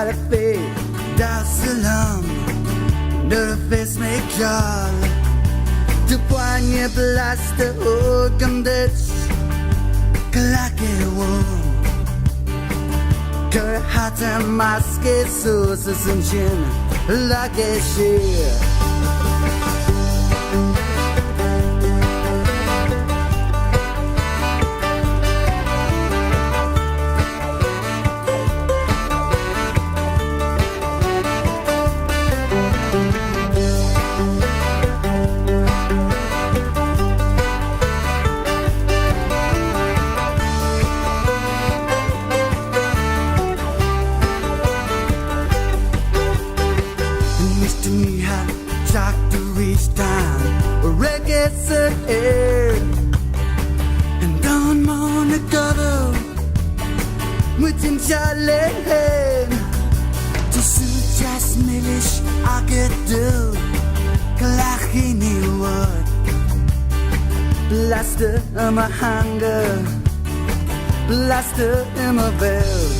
Chaithfí damhsa liom nuair a bheas mé ag ceol Do bainne blasta thugam duit Glac é uaim Cuir hata masque suas is ansin leag é siar. Anois tá Mícheál ag teacht arís tá reggae san aer. Don't mourn the cover Muid anseo linn Tá súil deas milis agat dubh Claichíní uait Blasta i mo theanga Blasta i mo bhéal.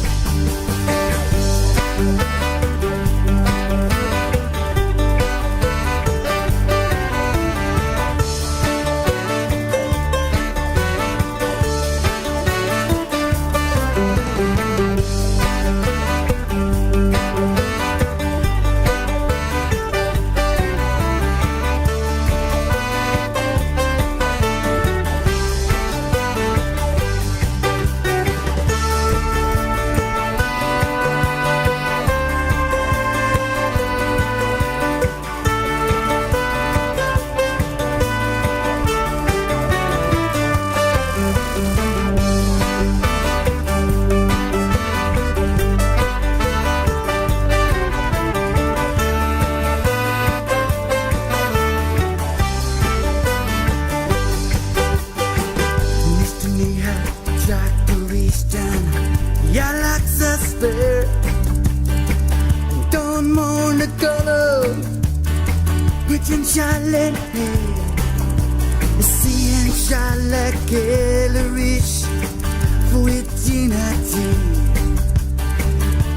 Anois tá Mícheál ag teacht arís tá an ghealach sa spéir Domhan mór na gcodladh Muid anseo linn Is í anseo le chéile arís Faoi dhíon an tí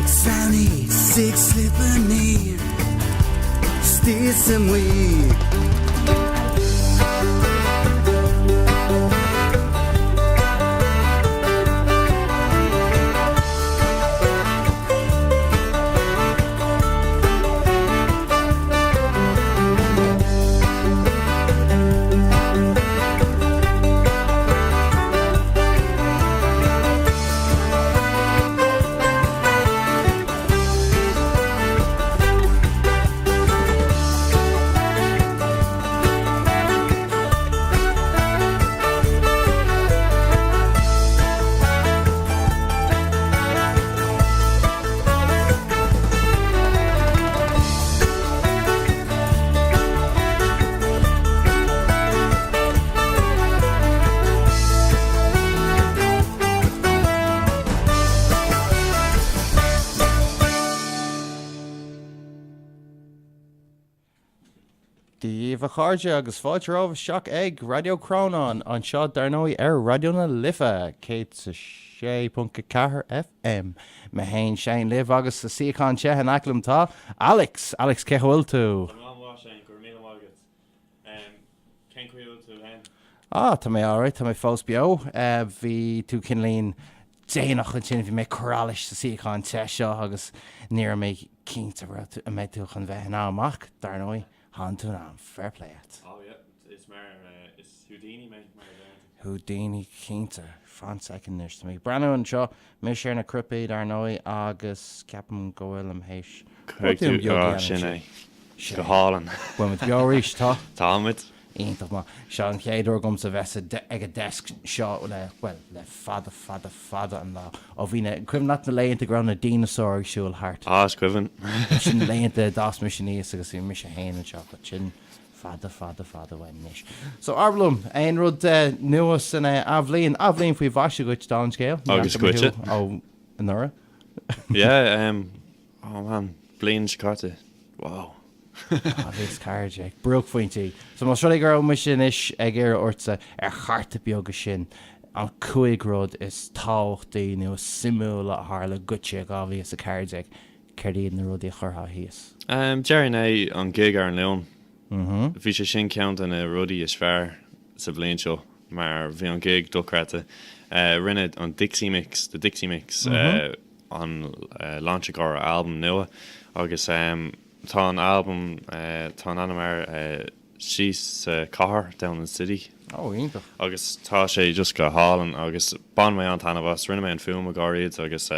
Ag sleamhnaí 's ag slipeannaí Istigh sa mbaoi. Dia daoibh a chairde agus fáilte romhaibh isteach ag Raidió Crónáin anseo dar ndóigh ar Raidió na Life 106.4 FM. Mé fhéin Shane libh agus sa suíochán te in aice liom tá Alex! Alex cén chaoi a bhfuil tú? Tá mé an-mhaith Shane, go raibh míle maith agat. Cén chaoi a bhfuil tú féin? Ah, tá mé alright, tá mé fós beo. Bhí tú cineáilín déanach ansin, bhí mé ag cur allais sa suíochán te seo agus ní raibh mé cinnte raibh tú, an mbeidh tú chun bheith in am ach, dar ndóigh, tháinig tú in am, fair play duit. Oh yeah, is mar, is Houdini mé, mar a deireann tú. Houdini, cinnte. Fan soicind anois, tá mé ag breathnú anseo, mise ar na cnaipí, dar ndóigh, agus ceapaim go bhfuilim théis botún beag a dhéanamh. Sin é. Go hálainn. Bhfuil muid beo arís, tá? Tá muid. Iontach maith. Seo an chéad uair agamsa bheith ag an desk seo le, bhuel, le fada, fada, fada an lá. Ó bhí na, cuimhin leat na laethanta go raibh na dineasáir ag siúl thart? Ah, is cuimhin. Sin na laethanta a d'fhás mise aníos agus bhí mise féin anseo, but sin fada, fada, fada uainn anois. So, abair liom, aon rud nua san athbhliain? Athbhliain faoi mhaise dhuit, dála an scéil. Ní Agus fhaca mé dhuitse. thú ó anuraidh. Yeah, um, oh man, bliain seo caite. Wow. 2014. Buaicphointí. So más rud é go raibh mise anois ag iarraidh ortsa ar chárta beag sin an 5 rud is tábhachtaí nó is suimiúla a tharla dhuitse i 2014. Céard iad na rudaí a chuirfeá thíos? Déarfainn é an gig ar an Luan. Bhí sé sin ceann de na rudaí is fearr sa bhliain seo mar bhí an gig dochreidte. Rinne an Dixie Mix, The Dixie Mix, an launch ar albam nua agus tá an albam, tá an ainm air Síos sa Chathair, Down in the City. Oh, iontach. Agus tá sé just go hálainn agus bhain mé an-taitneamh as. Rinne mé an fuaim go háirid agus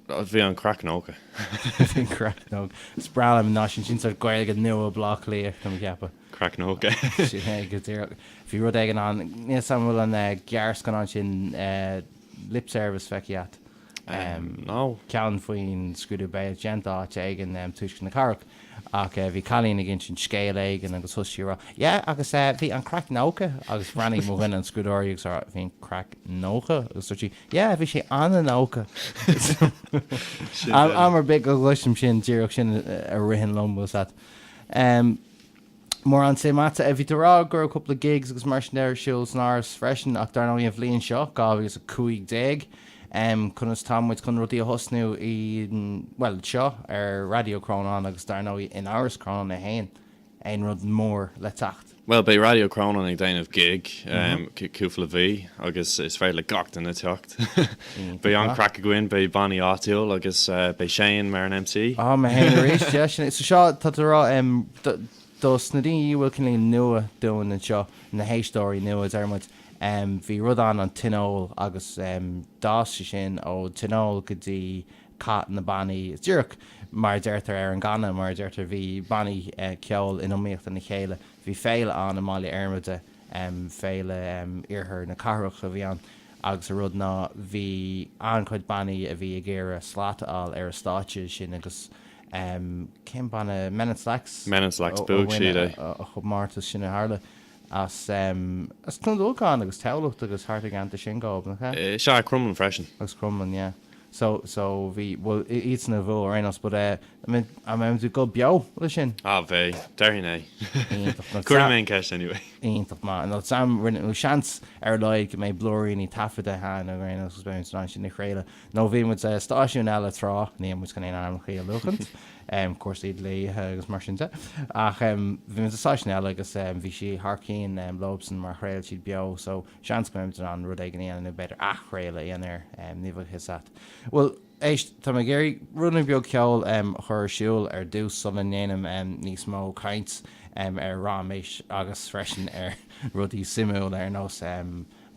bhí an craic 90. Bhí an craic 90. Is breá liom an nath sin, sin sórt Gaeilge nua Bhaile Átha Cliath, tá mé ag ceapadh. Craic 90. Sin é go díreach. Bhí rud éigin ann, níl 's agam an bhfuil an gearrscannán sin Lip Service feicthe agat? No. Ceann faoin scrúdú béil déanta áit éigin tuaisceart na cathrach ach bhí cailín ag insint scéal éigin agus thosaigh sí a rá yeah agus bhí an craic 90 agus bhreathnaigh mo dhuine an scrúdóir agus a rá bhí an craic 90 agus dúirt sí yeah bhí sé an-nócha. Am ar bith go gcloisim sin díreach sin a ritheann liom bhfuil 's agat. Mórán suim a'dsa. Bhí tú a rá go raibh cúpla gigs agus mar sin de ar siúl san Áras freisin ach dar ndóigh an bhliain seo, 2015, conas tá muid chun rudaí a thosnú i, bhuel, seo ar Raidió Crónán agus dar ndóigh in Áras Chrónáin é fhéin, aon rud mór le teacht? Bhuel, beidh Raidió Crónán ag déanamh gig cúpla mhí agus is féidir le gach duine teacht. Beidh an-craic againn, beidh bannaí áitiúil agus beidh Shane mar an MC. Á, mé fhéin arís, yeah, sin é. So seo, tá tú a rá, dos na daoine a bhfuil cineál nua dúinn anseo, na héisteoirí nua, deir muid, bhí rud ann, an Tionól, agus d'fhás sé sin ó Tionól go dtí Cath na Bannaí, díreach mar a deirtear ar an gcanna, mar a deirtear, bhí bannaí ceoil in iomaíocht lena chéile. Bhí féile ann i mBaile Fheirmide, féile iarthar na cathrach a bhí ann agus an rud ná bhí an-chuid bannaí a bhí ag iarraidh slat a fháil ar an stáitse sin agus cén banna, Men in Slacks? Men in Slacks, bhuaigh siad é. A chomórtas sin a tharla as as Cluain Dolcáin agus Tamhlacht agus thart ar an gceantar sin dhóibh, nach ea? Sea, Crumlin freisin. Agus Crumlin, yeah. So, so bhí, bhuel, iadsan a bhuaigh ar aon nós, but eh, I mean, an mbeidh tú ag dul beo le sin? Ah, beidh, déarfainn é. Iontach. Nó Cuirfidh mé an ceist anyway. Iontach maith. Nó Sam, rinne, nó seans ar a laghad go mbeidh blúiríní taifeadta cheana ar aon nós agus beidh muid in ann sin a chraoladh. Nó bhí muid i stáisiún eile tráth, níl muid chun aon ainmneacha a luachaint, em, cúrsaí dlíthe agus mar sin de, ach em, bhí muid i stáisiún eile agus em, bhí sí thar cinn em, leobsan mar chraol siad beo so Seans go mbeidh muid in ann rud éigin a dhéanamh nó b'fhéidir athchraoladh a dhéanamh air, ní bheadh a fhios a't. Bhuel, éist, tá mé ag iarraidh rud beag ceoil a chur ar siúl ar dtús sula ndéanaim níos mó caint ar ráiméis agus freisin ar rudaí suimiúla ar nós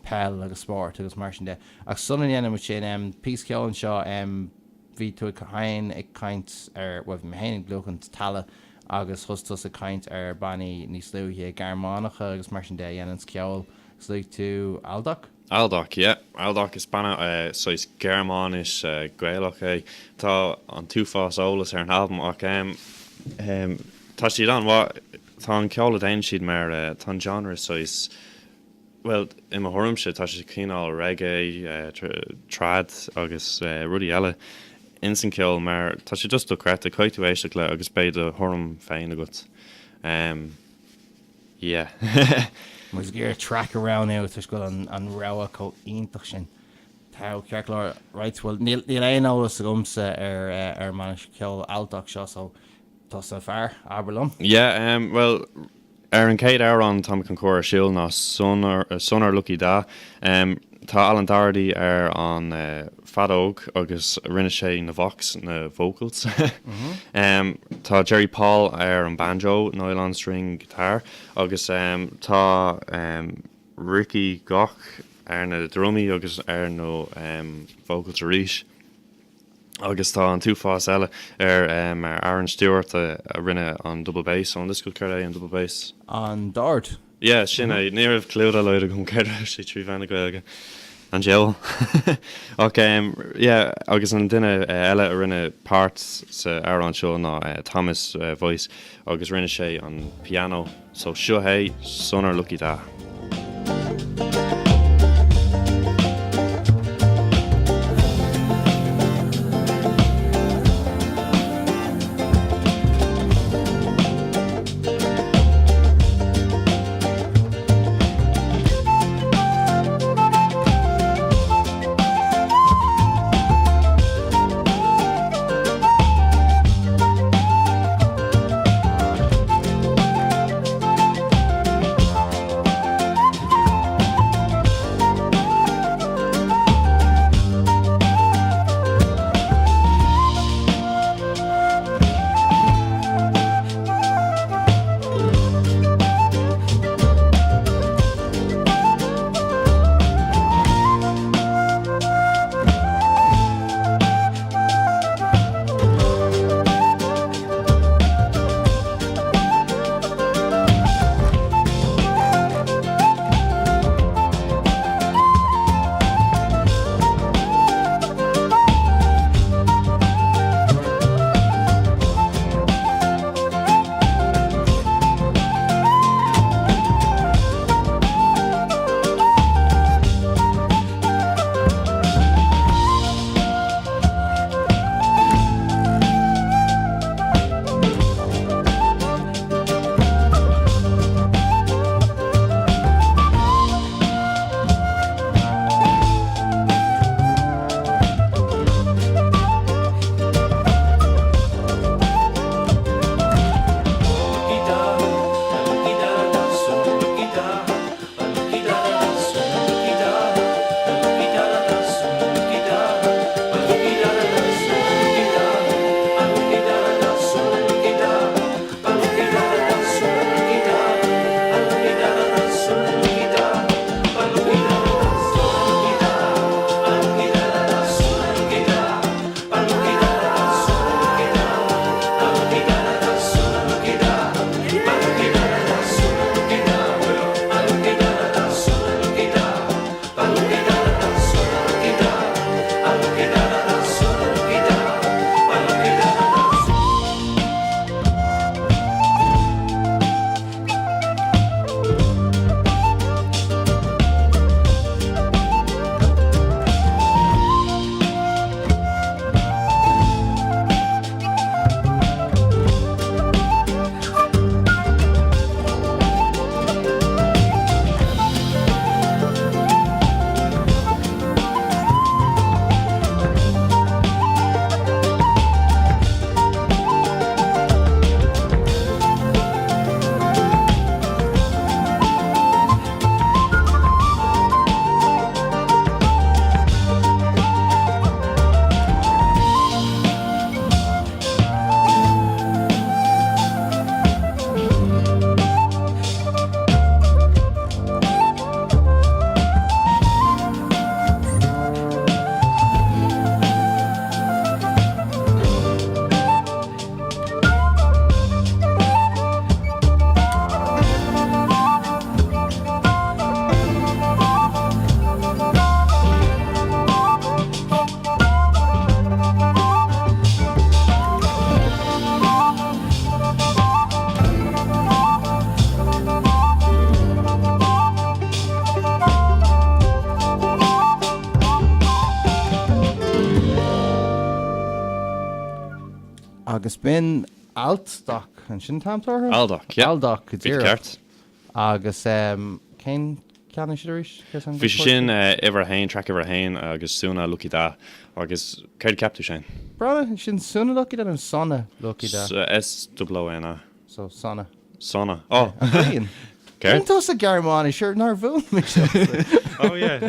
peil agus spórt agus mar sin de. Ach sula ndéanann muid sin, píosa ceoil anseo, Bhí tú féin ag caint ar, bhuel, bhí mé féin ag luachaint Tallaght agus thosaigh tusa ag caint ar bannaí níos luaithe, Gearmánacha agus mar sin de a dhéananns ceol. Agus luaigh tú Aldoc? Aldoc, yeah. Aldoc, is banna saghas Gearmáinis Gaelach é. Tá an t-uafás eolas ar an albam ach tá siad an-mhaith. Tá an ceol a déanann siad mar, tá an genre saghas, Bhuel, i mo thuairimse, tá sé cineál reggae, trad agus rudaí eile ins an ceol mar tá sé just dochreidte, caithfidh tú éisteacht le agus beidh do thuairim féin agat. Yeah. Muid ag iarraidh track a roghnú toisc go bhfuil an rogha chomh iontach sin. Tá, ceart go leor. Right, bhuel níl aon eolas agamsa ar ar an mbanna ceoil Aldoc seo so tusa an fear, abair liom. Yeah, bhuel, Ar an chéad amhrán atá mé chun cur ar siúl ná Sonar Lucky Da. Tá Alan Doherty ar an feadóg agus rinne sé na vox, na vocals. Tá Jerry Paul ar an banjo, nylon string guitar agus tá Ricky Goch ar na drumaí agus ar na vocals arís. Agus tá an t-uafás eile ar mar Aaron Stewart a rinne an double bass. An bhfuil a fhios agat céard é an double bass? An dord. Yeah, sin é. Ní raibh clue dá laghad agam céard a raibh sé trí mheán na Gaeilge. An diabhal. Ach yeah, agus an duine eile a rinne páirt sa amhrán seo ná Thomas Weiss agus rinne sé an piano. So seo é Sonar Lucky Da. Agus b'in Alstock, an sin an t-ainm atá orthu? Aldoc, yeah. Aldoc, go Bhí tú díreach. ceart. Agus cén ceann é sin arís? Cé Bhí sé sin uimhir a haon, track uimhir a haon agus Suna Lucky Da. Agus céard a cheap tú, Shane? Breathnaigh, sin Suna Lucky Da nó Sona Lucky Da? S-O-O-N-A. So, Sona. Sona. Oh! Brilliant. Céard? Rinne tusa Gearmáinis, sure, nár mhúin mé seo. Oh yeah.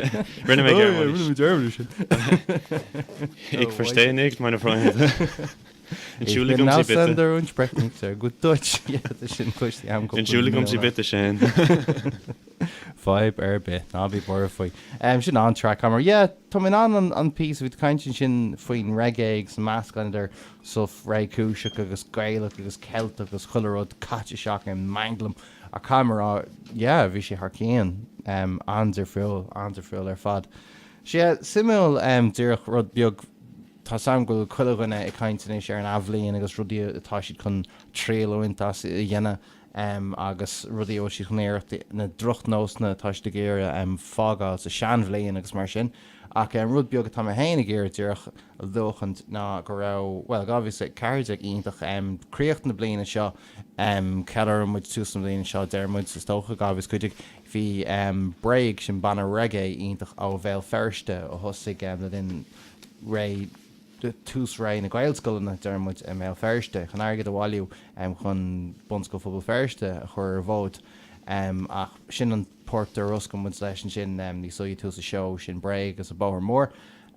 Rinne mé Gearmáinis. Rinne mé Gearmáinis. Ich verstehe nicht, meine Freunde. Entschuldigung Sie bitte. Ausländer und spreche nicht sehr gut Deutsch. Yeah, tá sin cloiste agam cúpla Entschuldigung Sie bitte, Shane. Fadhb ar bith, ná bí buartha faoi. Sin an-track Hammer. Yeah, tá mé in ann an píosa, bhí tú ag caint ansin faoin reggae agus an meascán idir stuff réchúiseach agus Gaelach agus Ceilteach agus chuile rud caite isteach i manglam ach caithfidh mé a rá, yeah, bhí sé thar cionn. An-difriúil, an-difriúil ar fad. Sea, suimiúil, díreach rud beag, tá 's agam go bhfuil chuile dhuine ag caint anois ar an athbhliain agus rudaí atá siad chun triail a bhaint as a dhéanamh agus rudaí a bhfuil siad chun iarracht, na drochnósanna atá siad ag iarraidh fágáil sa seanbhliain agus mar sin. Ach an rud beag atá mé féin ag iarraidh díreach a luachaint ná go raibh, bhuel, 2014 iontach, críoch na bliana seo, ceiliúrann muid tús na bliana seo, deir muid, is dócha, 2015, bhí Bréag, sin banna reggae iontach ó Bhéal Feirste a thosaigh le linn ré, tús ré na Gaelscoileanna, deir muid, i mBéal Feirste, chun airgead a bhailiú chun Bunscoil Phobal Feirste a chur ar an bhfód. Ach sin an. port ar oscail muid leis ansin níos luaithe tús an seó sin Bréag agus an Bóthar Mór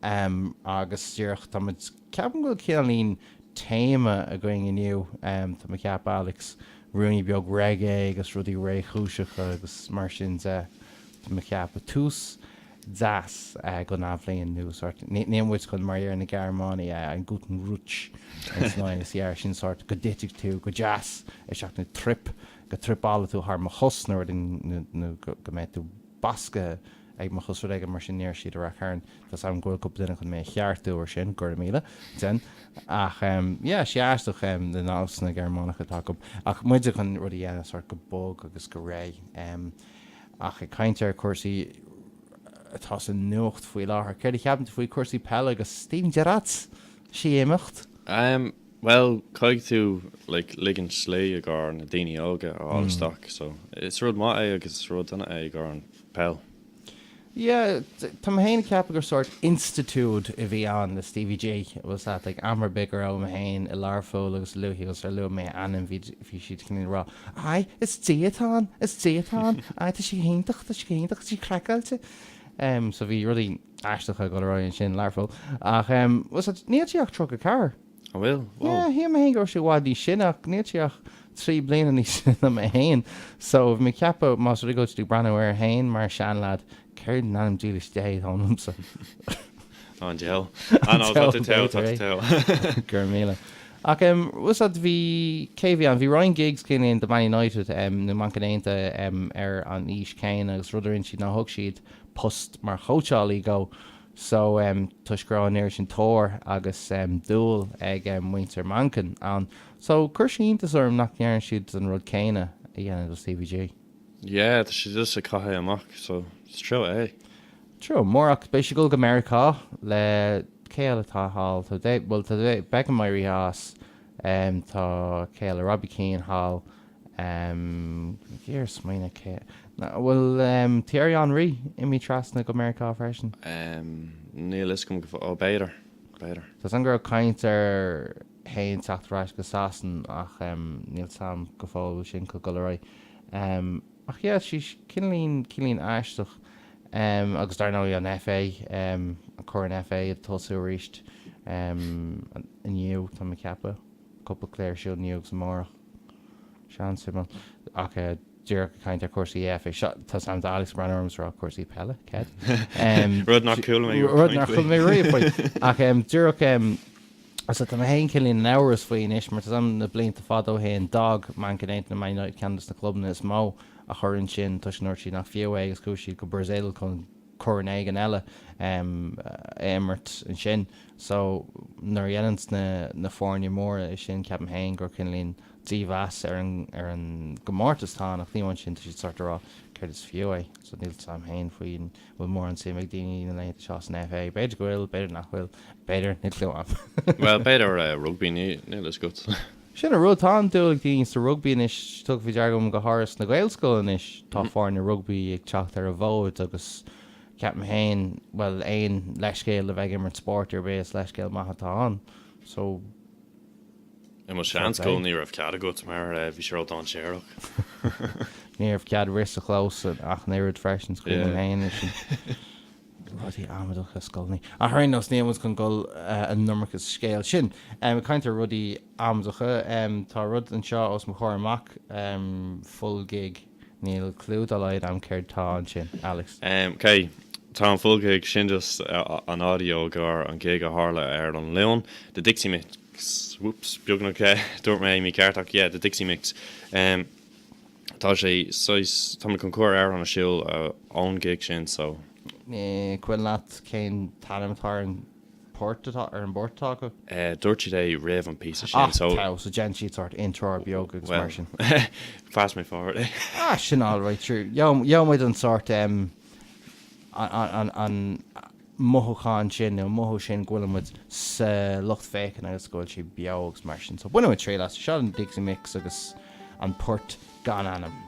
agus díreach tá muid, ceapaim go bhfuil cineáilín téama againn inniu, tá mé ag ceapadh Alex, ruainne beag reggae agus rudaí réchúiseacha agus mar sin de, tá mé ag ceapadh tús deas don athbhliain nó sórt, níl muid chun mar a deir na Gearmánaigh einen guten Rutsch ins neues Jahr, sin sórt go dtitfidh tú go deas isteach nó trip go dtripeálfaidh tú thar mo chos nó rud nó go mbeidh tú basctha ag mo chos, rud éigin mar sin, deir siad i Rath Chairn. Tá 's agam go bhfuil cúpla duine chun mé a cheartú ar sin, go raibh míle, den. Ach yeah, sé aisteach na nósanna Gearmánacha atá acu. Ach muide chun rud a dhéanamh sórt go bog agus go réidh. Ach ag caint ar chúrsaí atá sa nuacht faoi láthair, céard a cheapann tú faoi chúrsaí peile agus Steven Gerrard? Sé ag imeacht? Bhuel, caithfidh tú like ligint slí i gcomhair na daoine óga a fháil isteach so is rud maith é agus is rud dona é i gcomhair an peil. Yeah, tá mé féin ag ceapadh gur sórt institiúid a bhí ann le Stevie G, bhfuil 's agat, like am ar bith go raibh mé féin i Learpholl agus luaithe agus ar luaigh mé a ainm bhí bhí siad chun rá Aye, is Dia atá ann, is Dia atá ann, aye tá sé go hiontach, tá sé go hiontach, tá sé craiceáilte. Um, so bhí rudaí aisteacha ag dul ar aghaidh ansin, Learpholl. Ach, um, bhfuil 's agat, níl sé ach 34. An bhfuil? Wow. Yeah, shíl mé féin go raibh sé i bhfad níos sine ach níl sé ach 3 bliana níos sine ná mé féin. So, bhí mé ag ceapadh, más rud é go bhfuil tú ag breathnú air féin mar seanleaid, céard in ainm dílis Dé atá ionamsa? Á, an diabhal. Ah no, tá tú togha, tá tú togha. Go raibh míle. Ach em, bhfuil 's agat, bhí, cé bhí ann? Bhí Ryan Giggs cineáilín do Man United em, nó Manchester em, ar an aois chéanna agus rud a rinne siad ná thug siad post mar chóitseálaí dhó. So em toisc go raibh an oiread sin tóir agus em dúil ag em muintir Manchain ann. So chuir sé iontas orm nach ndearna siad an rud céanna a dhéanamh do Stevie G. Yeah, tá sé just ag caitheamh amach so is trua é. Trua mór ach beidh sé ag dul go Meiriceá le cé eile atá thall? Tá Dave, bhuel tá Dave Beckham éirithe as, em tá cé eile? Robbie Keane thall. Ag iarraidh smaoineamh cé. An bhfuil Thierry Henry imithe trasna go Meiriceá freisin? Níl fhios agam go fóill. Ó, b'fhéidir. B'fhéidir. Tá 's agam go raibh caint air fhéin teacht ar ais go Sasain ach níl 's agam go fóill bhfuil sin chun dul ar aghaidh. Ach yeah, sé cineáilín, cineáilín aisteach. Agus dar ndóigh an FA, an Corn FA ag tosú arís inniu, tá mé ag ceapadh. Cúpla cluiche ar siúl inniu agus amárach. Sean-suimiúil. Ach díreach ag caint ar chúrsaí FA, seo, tá 's agam tá Alex ag breathnú orm is ag rá cúrsaí peile, céard? Rud nár chuala mé Rud nár chuala mé riamh faoi. Ach díreach, so tá mé féin cineáilín in amhras faoi anois mar tá 's agam na blianta fada ó shin d'fhág Manchester United nó Man United ceann de na clubanna is mó a chur ansin toisc go ndúirt siad nach fiú é agus chuaigh siad go Brazil chun corn éigin eile a imirt ansin. So, nuair a dhéananns na na foirne móra é sin, ceapaim féin gur cineáilín dímheas ar an ar an gcomórtas atá ann ach ní amháin sin, tá siad sórt ag rá céard is fiú é. So níl 's a'm féin faoi an bhfuil mórán suim ag daoine na laethanta seo san FA. B'fhéidir go bhfuil, b'fhéidir nach bhfuil, b'fhéidir, níl clue a'm. Bhuel, b'fhéidir rugbaí, níl fhios agat. Sin an rud, tá an-dúil ag daoine sa rugbaí anois, tugtha faoi deara agam go háirithe sna Gaelscoileanna anois, tá foirne rugbaí ag teacht ar an bhfód agus ceapaim féin, bhuel, aon leithscéal le bheith ag imirt spóirt ar bith, is leithscéal maith atá ann. So. I mo sheanscoil ní raibh cead agat mar bhí sé ró-dainséarach. Ní raibh cead rith sa chlós ach an oiread freisin, is cuimhin liom féin é sin. Rudaí amaideacha scoileanna. Ach ar aon nós, níl muid chun dul an iomarca sa scéal sin. Ag caint ar rudaí amaideacha, tá rud anseo os mo chomhair amach, full gig. Níl clue dá laghad a'm céard tá ansin, Alex. Ok, tá an full gig, sin just an audio ar an gig a tharla ar an Luan, The Dixie Mix, whoops, beagnach dúirt mé mícheart ach yeah, The Dixie Mix. Tá sé saghas, tá mé chun cur amhrán ar siúl ón gig sin so. Cuimhin leat cén t-ainm atá ar an port atá, ar an bport atá acu? Dúirt siad é roimh an píosa sin so. Ah, so déanann siad sort intro beag agus mar sin. Well, phas mé forward é. Ah, sin all right, sure. Gheobhaidh muid an sort, an, an, an mothúchán sin nó an mothú sin go bhfuil muid sa lucht féachana agus go bhfuil sé beo agus mar sin. So bainfidh muid triail as. Seo an Dixie Mix agus an port gan ainm.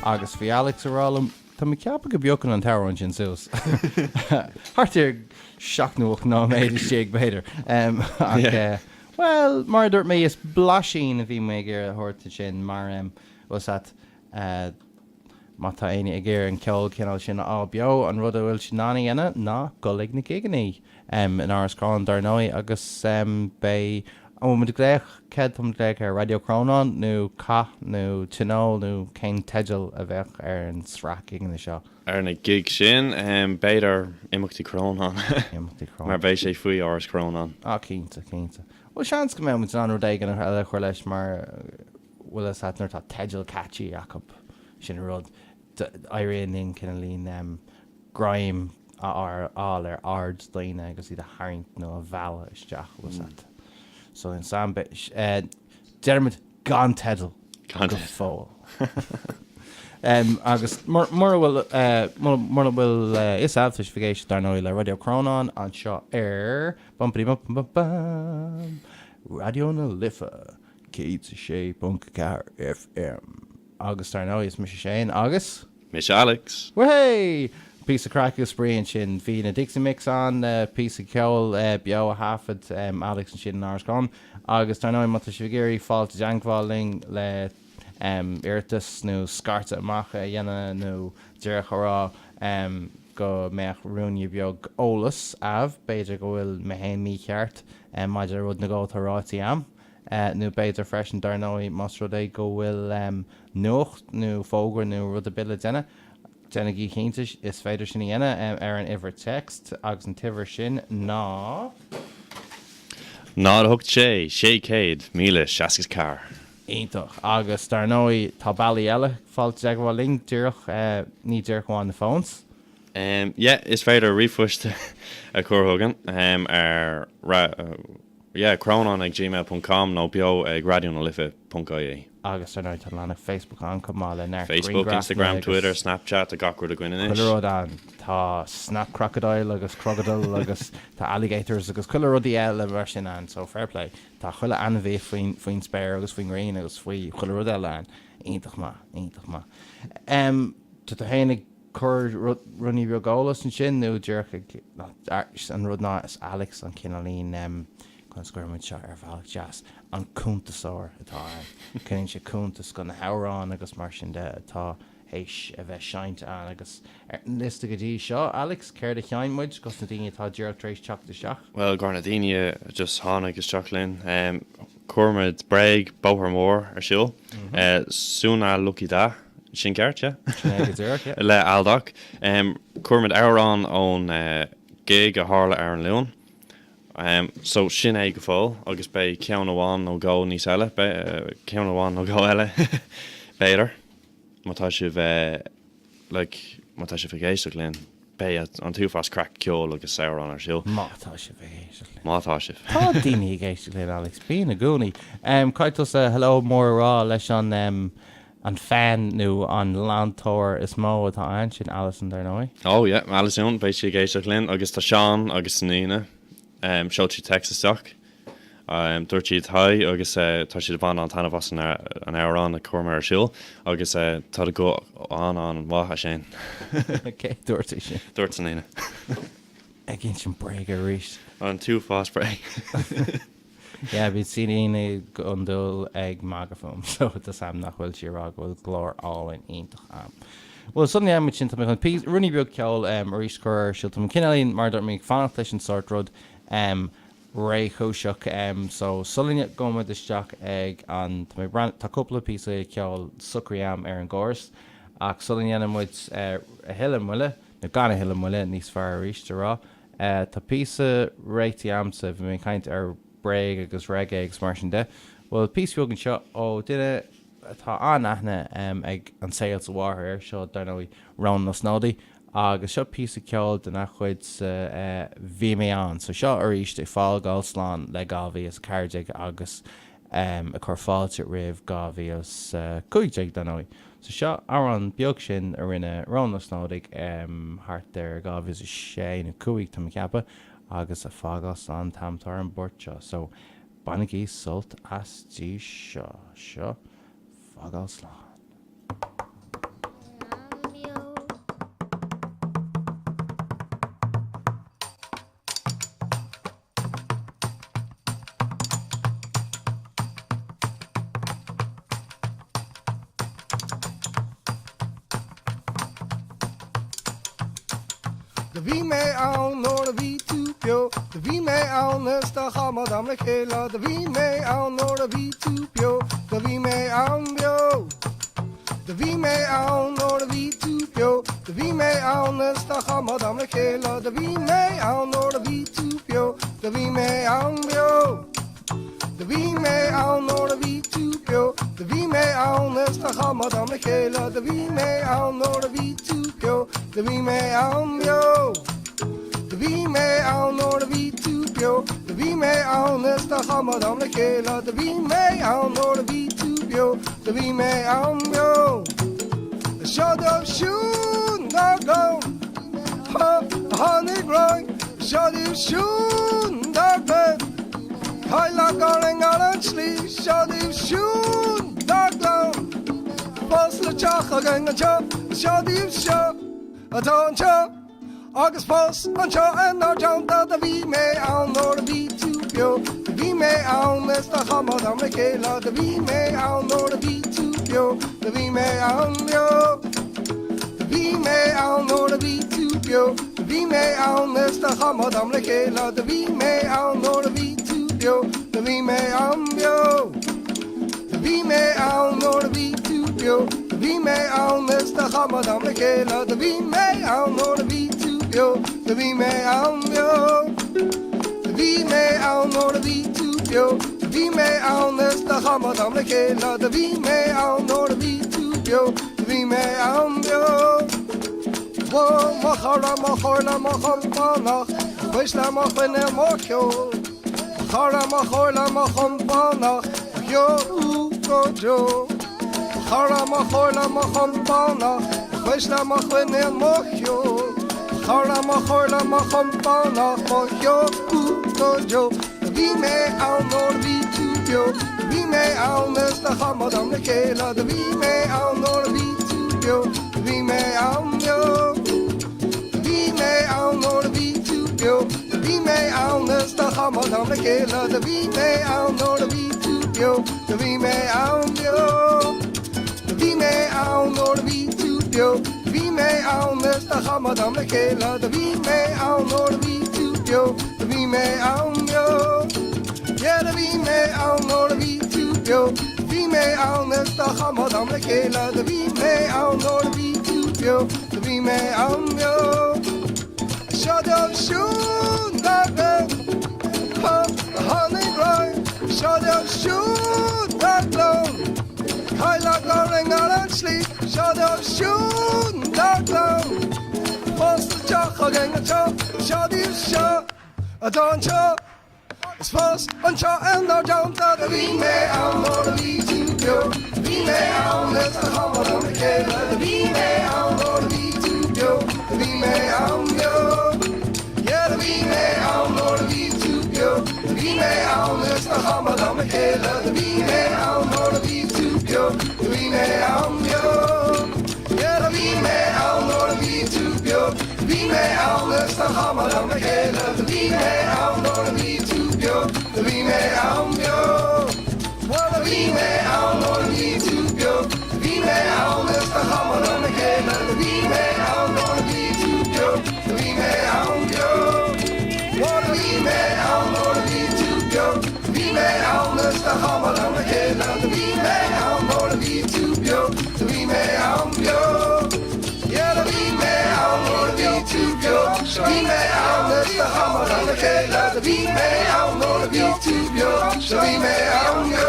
Agus bhí Alex ag rá liom, tá mé ag ceapadh go bpiocann an t-amhrán sin suas. Thart ar 7 nó 8 nóiméad istigh, b'fhéidir. Ach, bhuel, mar a dúirt mé, is blaisín a bhí mé ag iarraidh a thabhairt ansin mar, bhfuil 's a't, Má tá éinne ag iarraidh an ceol cineál sin a fháil beo, an rud a bhfuil siad in ann a dhéanamh ná dul ag na gigeannaí in Áras Chrónáin dar ndóigh agus beidh, an bhfuil muid ag glaoch, céard tá muid ag glaoch air, Raidió Chrónáin nó Cath nó Tionól nó cén teideal a bheadh ar an sraith gigeanna seo? Ar na gig sin, b'fhéidir Imeachtaí Chrónáin. Imeachtaí Chrónáin. Mar beidh sé faoi Áras Chrónáin. Ah cinnte, cinnte. Bhuel seans go mbeidh muid in ann rud éigin eile a chur leis mar bhfuil fhios a't nuair atá teideal catchy acu, sin an rud, éiríonn linn cineáilín greim a fháil ar aird daoine agus iad a tharraingt nó a mhealladh isteach, bhfuil fhios a't. So in sam, deirimid gan teideal go fóill. Agus mura bhfuil, mura bhfuil fhios a'd, tá sibh ag éisteacht dar ndóigh le Raidió Crónáin anseo ar bum bum bum bum bum Raidió na Life. 106.4 FM. Agus dar ndóigh, is mise Shane agus. Mise Alex. Wahey! Píosa craic agus spraoi ansin. Bhí na Dixie Mix ann, píosa ceoil beo a thaifead Alex ansin in Áras Chrónáin. Agus dar ndóigh, má tá sibh ag iarraidh fáil i dteangmháil linn le iarratas nó scairteadh amach a dhéanamh nó díreach a rá go mbeadh ruainne beag eolas a'ibh, b'fhéidir go bhfuil mé féin mícheart maidir le rud nó dhó atá ráite a'm. Nó b'fhéidir freisin, dar ndóigh, más rud é go bhfuil nuacht nó fógra nó rud ar bith le déanamh, déanaigí cinnte, is féidir sin a dhéanamh ar an uimhir text agus an t-uimhir sin ná. 0 8 6 600 1064. Iontach. Agus dar ndóigh, tá bealaí eile fáil i dteagmháil linn, díreach, ní díreach amháin na phones. Yeah, is féidir ríomhphost a chur chugainn ar. Yeah, crónán ag gmail ponc com nó beo ag raidió na life ponc ie. Agus ar ndóigh tá an leathanach Facebook ann chomh maith le neart Facebook, grianghrafanna Instagram, Twitter, Snapchat, tá gach rud againn anois. Chuile rud ann. Tá Snap Crocodile agus Crocodile agus tá alligators agus chuile rudaí eile mar sin ann, so fair play. Tá chuile ainmhí faoin faoin spéir agus faoin ngrian agus faoi chuile rud eile ann. Iontach maith, iontach maith. Em, tá tú féin ag cur ruainne beag eolas ansin nó díreach ag, an rud ná is Alex an cineáilín, conas a chuirfidh muid seo ar bhealach deas, an cuntasóir atá ann. Coinníonn sé cuntas go na hamhráin agus mar sin de atá théis a bheith seinnte ann agus ar an liosta go dtí seo, Alex, céard a sheinn muid dos na daoine atá díreach tar éis teacht isteach? Bhuel, go na daoine a just tháinig isteach linn, chuir muid Bréag, Bóthar Mór ar siúl, Sunna Lucky Da, Sin ceart, yeah. Sin é go díreach, yeah. Le Aldoc. Chuir muid amhrán ón gig a tharla ar an Luan. So sin é go fóill agus beidh ceann amháin nó dhó níos eile, ceann amháin nó dhó eile b'fhéidir, má tá sibh like má tá sibh ag éisteacht linn. Beidh an t-uafás craic, ceol agus amhrán ar siúl. Má tá sibh ag éisteacht linn. Má tá sibh. Tá daoine ag éisteacht linn, Alex. Bíonn i gcónaí. Caithfidh tusa hello mór a rá leis an an fan nó an leantóir is mó atá ann, sin Alison dar ndóigh. Oh yeah, Alison, beidh sí ag éisteacht linn agus tá Seán agus Nina, sheol siad text isteach. Dúirt siad hi agus tá siad ag baint an-taitneamh as an amhrán a chuir mé ar siúl agus tá do ghuth an-an-mhaith, a Shane. Cé dúirt é sin? Dúirt Nina. Ag insint bréige arís. An t-uafás bréag. Yeah, bhí Nina go hiondúil ag magadh fúm so tá 's a'm nach bhfuil sí ag rá go bhfuil glór álainn iontach a'm. Bhuel, sula ndéanfaidh muid sin, tá mé chun píosa, ruainne beag ceoil arís a chur ar siúl. Tá mé cineáilín, mar a dúirt mé, ag fanacht leis an sórt rud. Réchúiseach. So, sula ngabhann muid isteach ag an, tá mé ag breathnú, tá cúpla píosa ceoil socraithe a'm ar an gcóras, ach sula ndéanann muid a thuilleadh moille, nó gan a thuilleadh moille, níos fearr arís a rá, tá píosa réitithe a'msa, bhí mé ag caint ar bréag agus reggae agus mar sin de, bhuel, píosa beag anseo ó duine atá an-aithne ag an saol is a mháthair air, seo, dar ndóigh, Rónán Ó Snodaigh. Agus seo píosa ceoil dena chuid sa Bhí Mé Ann. So seo arís ag fágáil slán le 2014 agus ag cur fáilte roimh 2015 dar ndóigh. So seo amhrán beag sin a rinne Rónán Ó Snodaigh thart ar 2006 nó 5 tá mé ag ceapadh agus ag fágáil slán an t-am atá ar an bport seo. So bainigí sult as dtí seo. Seo Fágáil Slán. Do bhí mé ann nuair a bhí tú beo, do bhí mé ann is do cham am le chéile, do bhí mé ann nuair a bhí tú beo, do bhí mé ann beo. Do bhí mé ann nuair a bhí tú beo, do bhí mé ann is do cham am le chéile, do bhí mé ann nuair a bhí tú beo, do bhí mé ann beo. Do bhí mé ann nuair a bhí tú beo, do bhí mé ann is do chan am le chéile, do bhí mé ann nuair a bhí tú beo, do bhí mé ann beo. Do bhí mé ann nuair a bhí tú beo, do bhí mé ann is do chan am le chéile, do bhí mé ann nuair a bhí tú beo, do bhí mé ann beo. Seo dóibh siúd nár ghabh, tháinig romhainn, seo dóibh siúd nár ghoid, Cailleadh orainn ar an tslí, seo daoibh siúd dár gclann. Fós le teach againn anseo, seo daoibh seo atá anseo. Agus fós anseo inár dteannta do bhí mé ann nuair a bhí tú beo, do bhí mé ann is do chan am le chéile, do bhí mé ann nuair a bhí tú beo, do bhí mé ann beo. Do bhí mé ann nuair a bhí tú beo, do bhí mé ann is do chan am le chéile, do bhí mé ann nuair a bhí tú beo, do bhí mé ann beo. Do bhí mé ann nuair a bhí tú beo, do bhí mé ann is do chan am le chéile, do bhí mé ann nuair a bhí tú beo, do bhí mé ann beo. Do bhí mé ann nuair a bhí tú beo, do bhí mé ann is do chan am le chéile, do bhí mé ann nuair a bhí tú beo, do bhí mé ann beo. Ó mo chara, mo chomhairle, mo chompánach, mo chuisle, mo choinne, mo cheol. Mo chara, mo chomhairle, mo chompánach, mo cheol go deo. Mo chara, mo chomhairle, mo chompánach, mo chuisle, mo choinne, mo cheol. Mo chara, mo chomhairle, mo chompánach, mo cheol go deo. Do bhí mé ann nuair a bhí tú beo, do bhí mé ann is do chan am le chéile, do bhí mé ann nuair a bhí tú beo, do bhí mé ann beo. Do bhí mé ann nuair a bhí tú beo, do bhí mé ann is do chan am le chéile, do bhí mé ann nuair a bhí tú beo, do bhí mé ann beo. Do bhí mé ann nuair a bhí tú beo, do bhí mé ann is do chan am le chéile, do bhí mé ann nuair a bhí tú beo, do bhí mé ann beo. Yeah, do bhí mé ann nuair a bhí tú beo, do bhí mé ann is do chan am le chéile, do bhí mé ann nuair a bhí tú beo, do bhí mé ann beo. Seo dóibh siúd nár ghoid, tháinig romhainn, seo dóibh siúd dár gclann. Cailleadh orainn ar an tslí, seo dóibh siúd dár gclann. Fós le teach againn anseo, seo daoibh seo atá anseo. Is fós anseo inár dteannta do bhí mé ann nuair a bhí tú beo, do bhí mé ann is do chan am le chéile, do bhí mé ann nuair a bhí tú beo, do bhí mé ann beo. Yeah, do bhí mé ann nuair a bhí tú beo, do bhí mé ann is do chan am le chéile, do bhí mé ann nuair a bhí tú beo, do bhí mé ann beo. Yeah, do bhí mé ann nuair a bhí tú beo, do bhí mé ann is do chan am le chéile, do bhí mé ann nuair a bhí tú beo, do bhí mé ann beo. Well, do bhí mé ann nuair a bhí tú beo, do bhí mé ann is do chan am le chéile, do bhí mé ann nuair a bhí tú beo, do bhí mé ann beo. Well, do bhí mé ann nuair a bhí tú beo, do bhí mé ann is do chan am le chéile, do bhí mé ann nuair a bhí tú beo, do bhí mé ann beo. Yeah, do bhí mé ann nuair a bhí tú beo, do bhí mé ann is do chan am le chéile, do bhí mé ann nuair a bhí tú beo, do bhí mé ann beo.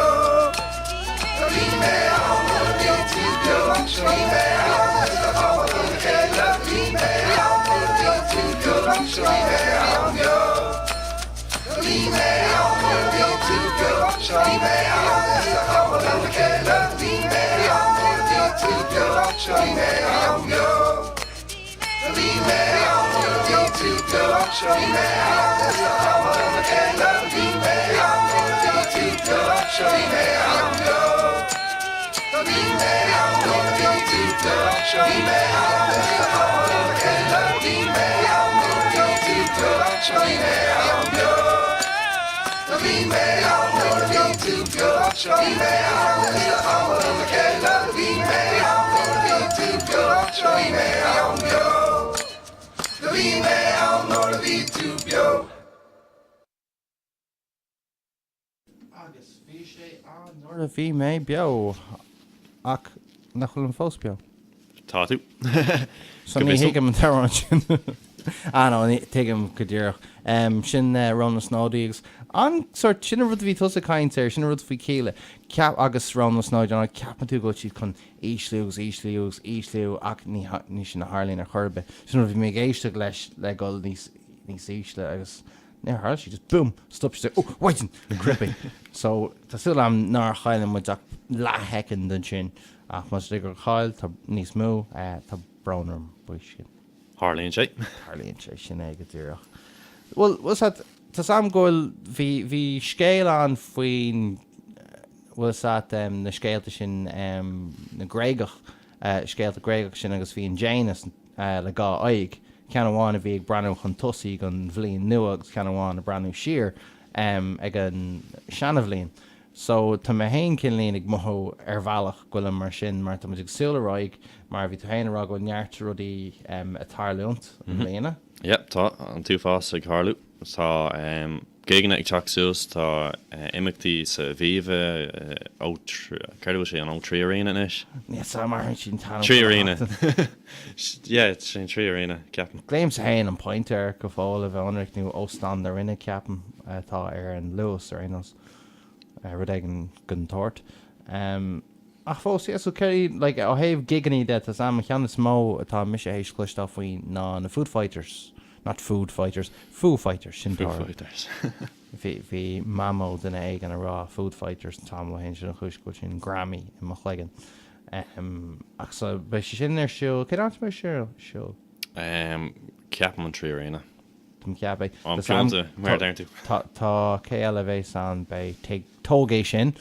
Do bhí mé ann nuair a bhí tú beo, do bhí mé ann is do chan am le chéile, do bhí mé ann nuair a bhí tú beo, do bhí mé ann beo. Do bhí mé ann nuair a bhí tú beo, do bhí mé ann is do chan am le chéile, do bhí mé ann nuair a bhí tú beo, do bhí mé ann beo. Do bhí mé ann nuair a bhí tú beo, do bhí mé ann is do chan am le chéile, do bhí mé ann nuair a bhí tú beo, do bhí mé ann beo. Do bhí mé ann nuair a bhí tú beo, do bhí mé ann is do chan am le chéile, do bhí mé ann nuair a bhí tú beo, do bhí mé ann beo. Do bhí mé ann nuair a bhí tú beo, do bhí mé ann is do chan am le chéile, do bhí mé ann nuair a bhí tú beo, do bhí mé ann beo. Do bhí mé. sé ann nuair a bhí mé beo, ach nach bhfuilim fós beo. Tá tú. So ní thuigim an t-amhrán sin. Ah no, tuigim go díreach. Sin Rónán Ó Snodaigh agus an sort, sin an rud a bhí tusa ag caint air, sin an rud faoi Kíla. Ceap, agus Rónán Ó Snodaigh, an ceapann tú go bhfuil siad chun ísliú agus ísliú agus ísliú ach ní, ní sin a tharlaíonn ar chor ar bith. Sin an rud, bhí mé ag éisteacht leis le dhul níos, níos ísle agus níor tharla sé, just boom, stop sé, oh, wait, creepy. So tá súil agam nár chaill muid ach leathshoicind ansin ach más rud é gur chaill, tá níos mó, tá brón orm faoi sin. Tarlaíonn sé. Tarlaíonn sé, sin é go díreach. Bhuel, bhfuil 's agat, tá 's agam go bhfuil, bhí, bhí scéal ann faoin, bhfuil 's agat, na scéalta sin, na Gréagach, scéalta Gréagach sin agus bhí an Janus le dhá aghaidh, ceann amháin a bhí ag breathnú chun tosaigh don bhliain nua agus ceann amháin ag breathnú siar ag an seanabhliain. So, tá mé féin cineáilín ag mothú ar bhealach go bhfuilim mar sin mar tá muid ag súil ar aghaidh mar bhí tú féin ag rá go bhfuil neart rudaí ag tarlúint i mbliana. Yep, tá an t-uafás ag tarlú. Tá gigeanna ag teacht suas, tá imeachtaí sa Aviva, O, céard a bhfuil sé, an O3 Arena anois? Níl 's agam ar sin t-ainm 3 Arena. Yeah, sin 3 Arena, ceapaim. Glaoimse féin an Point air go fóill a bheith ionraic nó Óstán na Rinne ceapaim atá ar an Luas ar aon nós. Rud éigin den tsórt. Ach fós, yeah, so céard, like, ó thaobh gigeannaí de, tá 's agam an ceann is mó atá mise théis cloisteáil faoi ná na Food Fighters, not Food Fighters, Foo Fighters, sin Foo Fighters. Bhí, bhí mamó duine éigin ag rá Food Fighters an t-am ó shin, sin an chúis go bhfuil sin greamaithe i mo chloigeann. Ach so, beidh sé sin ar siúl, cén áit a mbeidh sé ar siúl? Ceapaim an 3 Arena. Tá mé ag ceapadh. Am pionnta, mar a deireann tú. Tá, tá, cé eile a bheas ann? Beidh Take, Tóg É Sin,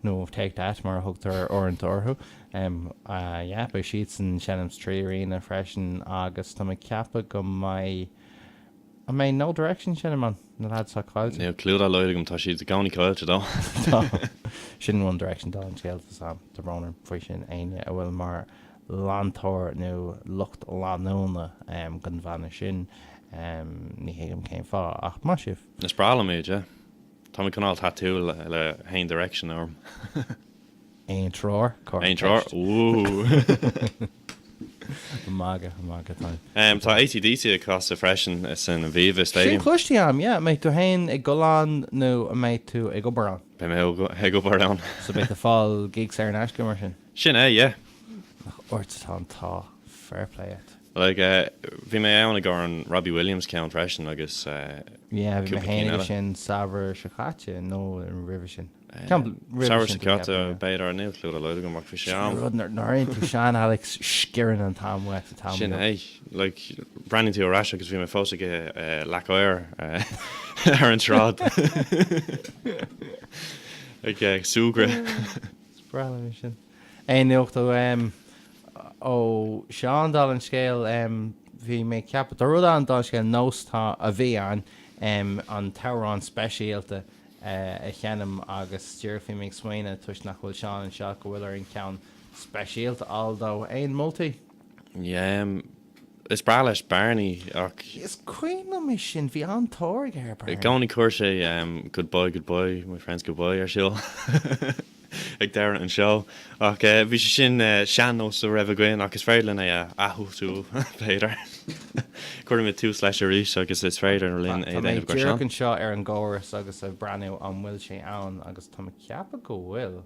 nó Take That mar a thugtar uaireanta orthu. Yeah, beidh siadsan ag seinm sa 3 Arena freisin agus tá mé ag ceapadh go mbeidh, an mbeidh No Direction ag seinm ann? Na lads atá caillte. Níl clue dá laghad agam, tá siad i gcónaí caillte dó. Tá. Sin One Direction dála an scéil, tá 's agam, tá brón orm faoi sin, éinne a bhfuil mar leantóir nó lucht leanúna den bhanna sin, ní thuigim cén fáth, ach maith sibh. Is breá liom iad, yeah. Tá mé chun fáil tatú le haon Direction orm. Aon treoir? Aon treoir? Ooh! Magadh, magadh tá. Tá AC/DC ag casadh freisin san Aviva Stadium. Sin cloiste agam, yeah. An mbeidh tú féin ag dul ann nó an mbeidh tú ag obair ann? Beidh mé ag obair ann. So beidh tú ag fáil gig saor in aisce mar sin? Sin é, yeah. Nach ort atá an t-ádh, fair play duit. Like, bhí mé ann i gcomhair an Robbie Williams ceann freisin agus Yeah, bhí mé cúpla cinn féin aige eile. sin samhradh seo caite nó roimhe sin. Ceann roimhe Samhradh sin seo caite, b'fhéidir, níl clue dá laghad agam ach bhí sé Sin an rud, nuair a éiríonn tú sean, Alex, sciorrann an t-am uait an t-am Sin é, like, breathnaíonn tú ar ais agus bhí mé fós ag ithe leac oighir ar an tsráid. Ag súgradh. Is breá liom é sin. Aon nuacht ó ó Seán dála an scéil bhí mé ag ceapadh tá rud ann dála an scéil nós tá a bhí ann an t-amhrán speisialta a sheinm agus díreach bhí mé ag smaoineamh toisc nach bhfuil Seán anseo go bhfuil orainn ceann speisialta a fháil dó. Aon moltaí? Yeah. Is breá leis Barney ach. Is cuimhin liom é sin, bhí an-tóir aige ar Barney. I gcónaí chuir sé Goodbye, goodbye, my friends, goodbye ar siúl ag deireadh an seó. Ach bhí sé sin sean-nós a raibh againn ach is féidir linn é a aththúsú, b'fhéidir. Cuirfimid tús leis arís agus is féidir linn é a dhéanamh go Tá mé díreach anseo ar an gcóras agus ag breathnú an bhfuil sé ann agus tá mé ag ceapadh go bhfuil.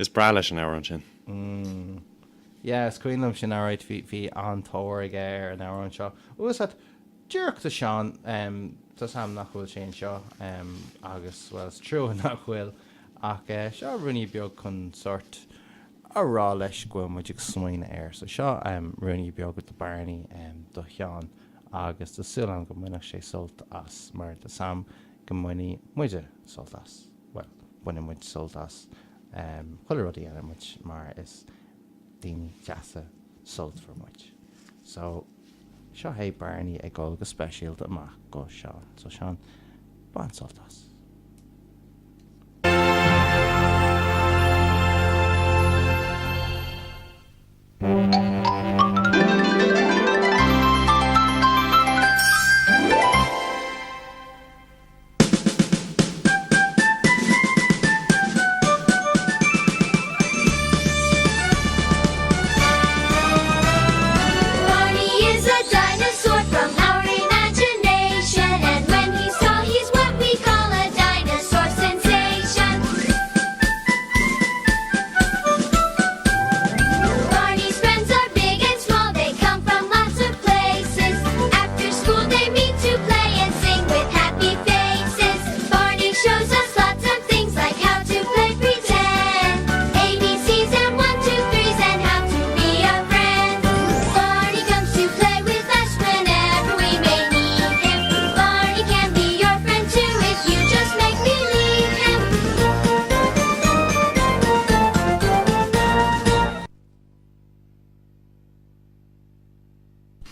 Is breá leis an amhrán sin. Yeah, is cuimhin liom sin alright, bhí, bhí an-tóir aige ar an amhrán seo. Bhuel, sea, díreach do Seán, em, tá 's a'm nach bhfuil sé anseo, em, agus, bhuel, is trua nach bhfuil, ach eh, seo ruainnín beag chun sórt a rá leis go bhfuil muid ag smaoineamh air. So seo, em, ruainnín beag de Barney, em, do Sheán agus tá súil a'm go mbainfeadh sé sult as mar tá 's a'm go mbainfidh muide sult as. Bhuel, baineann muid sult as chuile rud a dhéanann muid mar is daoine deasa sultmhar muid. So, seo é Barney ag dul go speisialta amach go Seán. So Seán, bain sult as.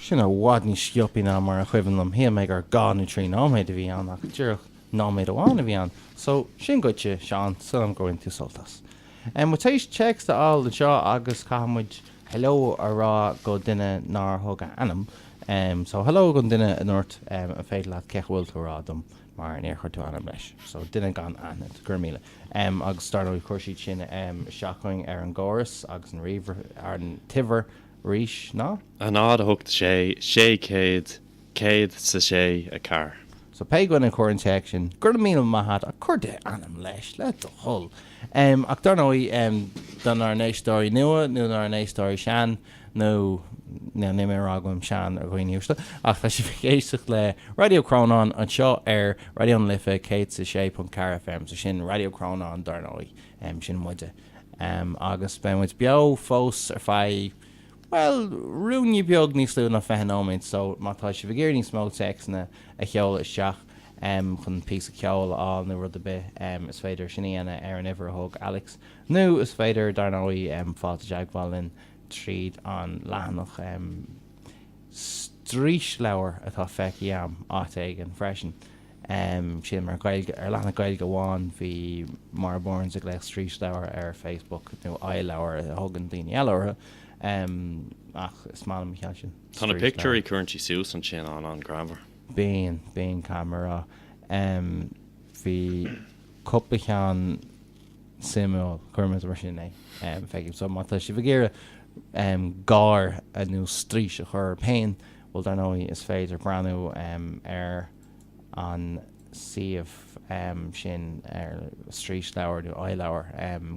Sin i bhfad níos sciobthaí ná mar a chuimhin liom. Shíl mé gur 2 nó 3 nóiméad a bhí ann ach díreach nóiméad amháin a bhí ann. So, sin dhuitse, Seán, súil agam gur bhain tú sult as. Muid tar éis téacs a fháil anseo agus caithfidh muid hello a rá go duine nár thug a ainm. So, hello don duine a ndúirt an féidir leat cén chaoi a bhfuil tú a rá dom mar níor chuir tú ainm leis. So, duine gan aithne, go raibh míle. Agus dar ndóigh chuir siad sin isteach chugainn ar an gcóras agus an ríomhaire, ar an t-uimhir arís ná. 0, 8, 6, 600, 106, 4. So pé dhuine a chuir an téacs sin, go raibh míle maith a't ach cuir d'ainm leis, le do thoil. Ach dar ndóigh, donár n-éisteoirí nua nó dár n-éisteoirí sean, nó, níl mé ag rá go bhfuilim sean a dhaoine uaisle, ach tá sibh ag éisteacht le Raidió Crónáin anseo ar Raidió na Life 106.4 FM, so sin Raidió Crónáin dar ndóigh, sin muide. Agus beidh muid beo fós ar feadh, bhuel, ruainne beag níos lú ná 20 nóiméad, so má tá sibh ag iarraidh níos mó téacsanna a sheoladh isteach chun píosa ceoil a fháil nó rud ar bith, is féidir sin a dhéanamh ar an uimhir a thug Alex, nó is féidir, dar ndóigh, fáil i dteagmháil linn tríd an leathanach Straoisleabhar atá feicthe agam áit éigin freisin. Sin mar Gaeilge, ar leathanach Gaeilge amháin bhí Maura Burns ag glaoch Straoisleabhar ar Facebook, nó iLeabhar a thugann daoine eile orthu, ach is maith liom an ceann sin. Tá na pictiúirí cuireann sí suas ansin an-an-ghreannmhar. Bíonn, bíonn, caithfidh mé a rá. Bhí cúpla ceann suimiúil, cuirfidh mé mar sin é, feicim. So má tá sibh ag iarraidh gáir nó straois a chur oraibh féin, bhuel dar ndóigh is féidir breathnú ar an suíomh sin ar Straoisleabhar nó iLeabhar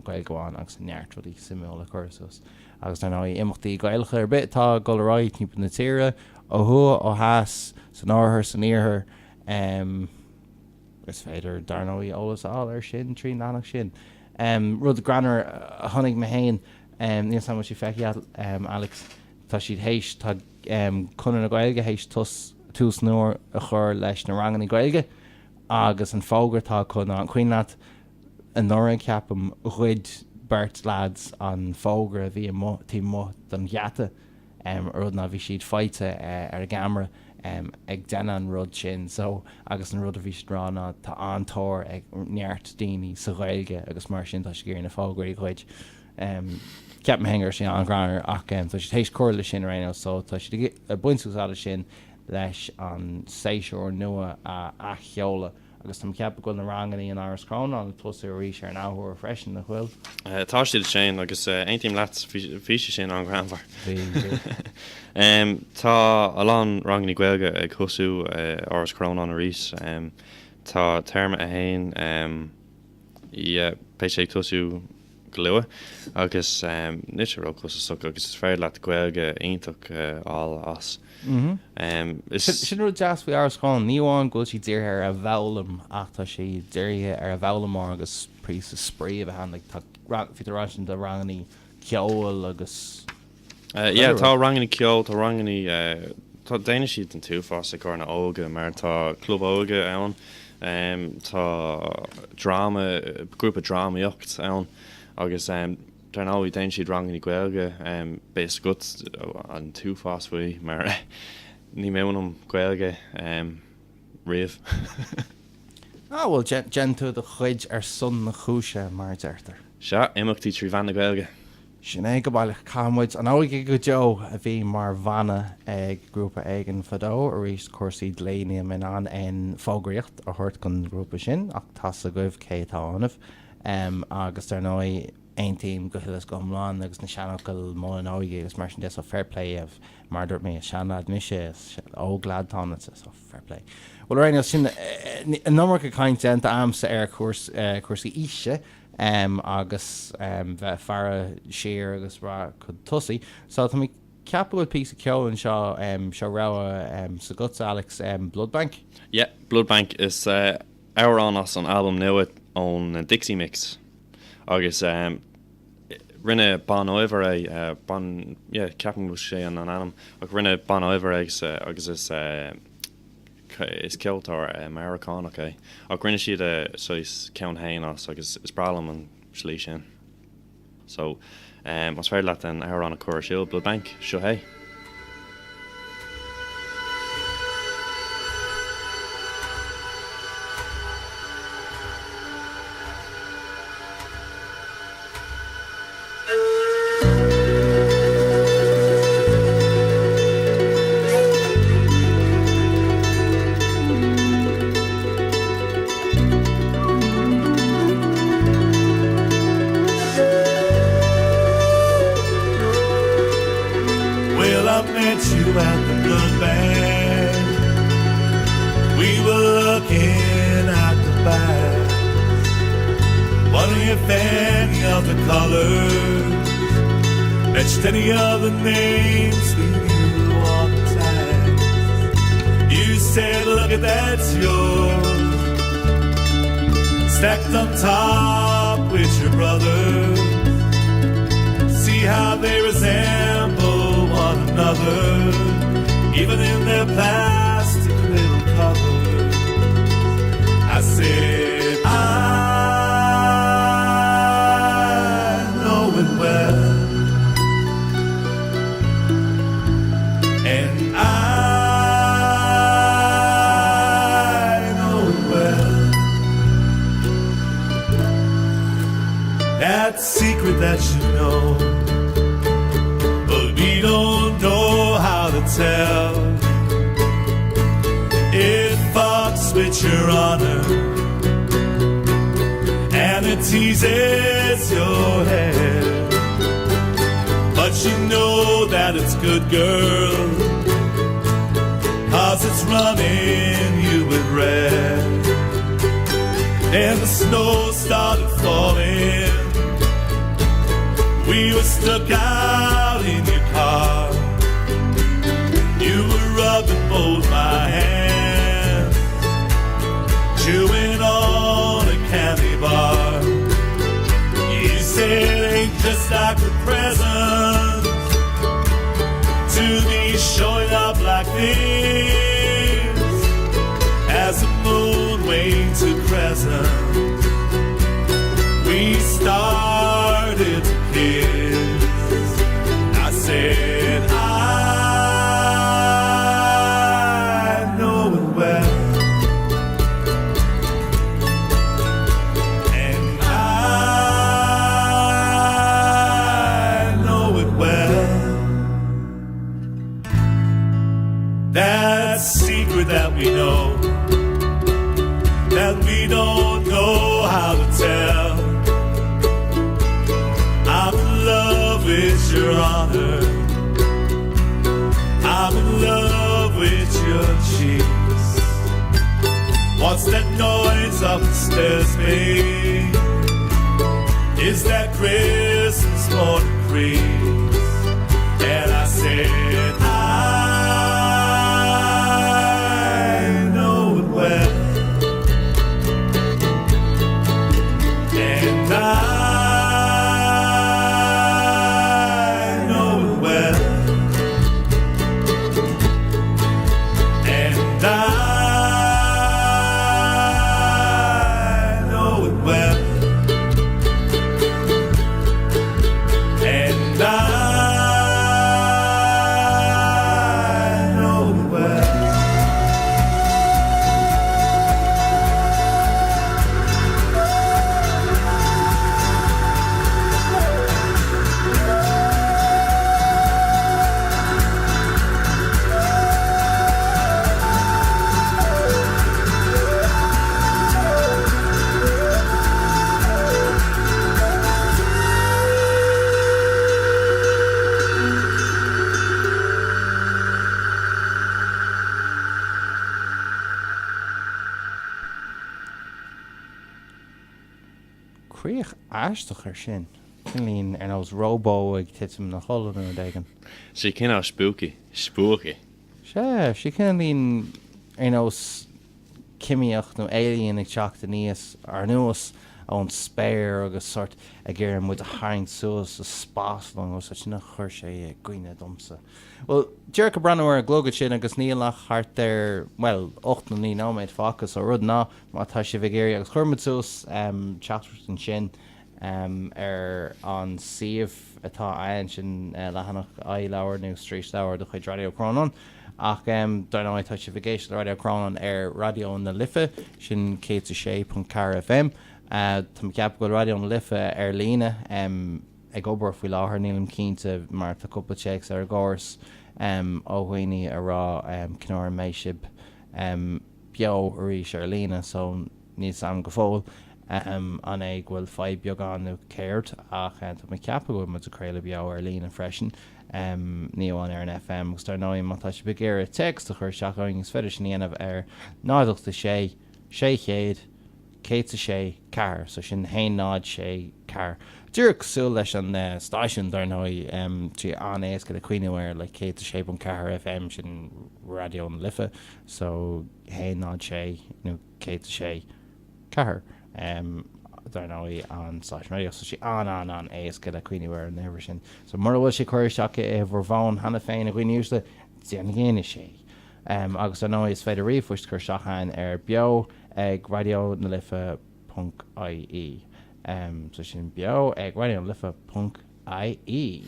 Gaeilge Amháin agus neart rudaí suimiúla curtha suas. Agus dar ndóigh imeachtaí Gaelacha ar bith atá ag dul ar aghaidh timpeall na tíre, ó thuaidh, ó theas, san oirthear, san iarthar, is féidir dar ndóigh eolas a fháil air sin trín leathanach sin. Rud greannmhar a chonaic mé féin, níl 'fhios a'm an bhfuil sé feicthe agat Alex, tá siad théis, tá Conradh na Gaeilge théis tús nua a chur leis na ranganna Gaeilge agus an fógra atá acu ná, an cuimhin leat anuraidh ceapaim, ghoid beirt leaids an fógra a bhí amuigh taobh amuigh den gheata, rud ná bhí siad faighte ar an gceamara ag déanamh an rud sin so agus an rud a bhí siad ag rá ná tá an-tóir ag neart daoine sa Ghaeilge agus mar sin tá siad ag iarraidh na fógraí a ghoid. Cheap mé féin go raibh sé an-ghreannmhar ach tá siad théis cur leis sin ar aon nós so tá siad ag baint úsáid as sin leis an séasúr nua a athsheoladh agus tá mé ag ceapadh go bhfuil na ranganna in Áras Chrónáin ag tosú arís ar an athuair freisin, nach bhfuil? Tá siad a Shane agus aontaím leat, bhí sé sin an-ghreannmhar. Bhí, bhí. Tá a lán ranganna Gaeilge ag tosú i Áras Chrónáin arís. Tá téarma a haon, yeah, beidh sé ag tosú go luath agus níl sé róchostasach agus is féidir leat Gaeilge iontach a fháil as. Sin rud deas faoi Áras Chrónáin, ní amháin go bhfuil sí dírithe ar an bhfoghlaim ach tá sí dírithe ar an bhfoghlaimeoir agus píosa spraoi a bheith ann, like tá, bhí tú ag rá ansin do rangannaí ceoil agus. Yeah, tá rangannaí ceoil, tá rangannaí, tá, déanann siad an t-uafás i gcomhair na óige mar tá club óige ann, tá dráma, grúpa drámaíocht ann agus dar ndóigh déanann siad rangannaí Gaeilge, beidh fhios agat an t-uafás faoi mar ní múinim Gaeilge riamh. Ah bhuel, déanann tú do chuid ar son na cúise mar a deirtear. Sea, imeachtaí trí mheán na Gaeilge. Sin é go baileach. Caithfidh muid an óige go deo a bhí mar mhana ag grúpa éigin fadó. Arís, cúrsaí dlí, níl mé in ann aon fógraíocht a thabhairt don ghrúpa sin ach tá's agaibh cé atá ionaibh. Agus dar ndóigh, aontaím go huile is go hiomlán agus na seanfhocail, mol an óige agus mar sin de, so fair play dhaoibh. Mar a dúirt mé, is seanleaid mise, is ógleaid atá ionatsa, so fair play. Bhuel, ar aon nós, sin an iomarca caint déanta a'msa ar chúrsaí aoise. agus bheith ag faire siar agus rá chun tosaigh. So tá mé ag ceapadh go bhfuil píosa ceoil anseo, seo rogha s'agatsa Alex, Bloodbank? Yeah, Bloodbank is amhrán as an albam nua ón Dixie Mix agus rinne Bon Iver é, Bon, yeah, ceapaim go bhfuil sé an ainm, ach rinne Bon Iver é agus agus is Is ceoltóir Meiriceánach é, ach rinne siad a saghas ceann féin as agus is breá liom an slí sin. So, más féidir leat an amhrán a chur ar siúl, Blood Bank, seo é. met you at the blood bank. We were looking at the bags, wondering if any of the colors matched any of the names we knew on the tags. You said, look at that's yours, stacked on top with your brothers. See how they resemble one another, even in their plastic little covers. I said, I know it well. And I know it well. That secret that you know, but we don't know how to tell. It fucks with your honor, and it teases your head. But you know that it's good, girl, cause it's running you with red. And the snow started falling. We were stuck out in your car. You were rubbing both my hands, chewing on a candy bar. You said it ain't just like the present to be showing up like this as the moon waned to crescent. We started to kiss. I said, I know it well. And I know it well. That secret that we know, that we don't know how to tell. I'm in love with your honor. I'm in love with your cheeks. What's that noise up the stairs, babe? Is that Christmas morning creeps? And I said, I know it well. And I know it well. And I know it well. And I know it well. Críoch aisteach ar sin. Cineáilín ar nós róbó ag titim ina chodladh nó rud éigin. Sé cineál spooky. Spooky. Sea, sé cineáilín ar nós cimíocht nó alien ag teacht aníos anuas ón spéir agus sort ag iarraidh muid a tharraingt suas sa spáslong nó sin a chuir sé i gcuimhne domsa. Bhuel, díreach ag breathnú ar an gclog ansin agus níl ach thart ar, bhuel, 8 nó 9 nóiméad fágtha so rud ná má tá sibh ag iarraidh agus chuir muid suas teachtaireacht ansin ar an suíomh atá ann, sin leathanach iLeabhar nó Streetleabhar de chuid Raidió Chrónáin. Ach dar ndóigh tá sibh ag éisteacht le Raidió Chrónáin ar Raidió na Life, sin 106.4 FM. Tá mé ag ceapadh go bhfuil Raidió na Life ar líne ag obair faoi láthair, nílim cinnte mar tá cúpla téacs ar an gcóras ó dhaoine a rá cén uair a mbeidh sibh beo arís ar líne so níl 's a'm go fóill an é go bhfuil fadhb beag ann nó céard ach tá mé ag ceapadh go bhfuil muid ag craoladh beo ar líne freisin. Ní amháin ar an FM agus dar ndóigh má tá sibh ag iarraidh téacs a chur isteach chugainn is féidir sin a dhéanamh ar 0 8 6 600 106 4 so sin 1 0 6 4. Díreach cosúil leis an stáisiún dar ndóigh tá sé an-éasca le cuimhniú air like 106.4 FM sin Raidió na Life so 1 0 6 nó 106 4 dar ndóigh an stáisiún raidió so sé an-an-an-éasca le cuimhniú ar an uimhir sin. So mura bhfuil sé curtha isteach i bhur bhfón cheana féin a dhaoine uaisle, déanaigí anois é. Agus dar ndóigh is féidir ríomhphost a chur isteach chugainn ar beo ag raidió na life ponc ie. So sin beo ag raidió na life ponc ie.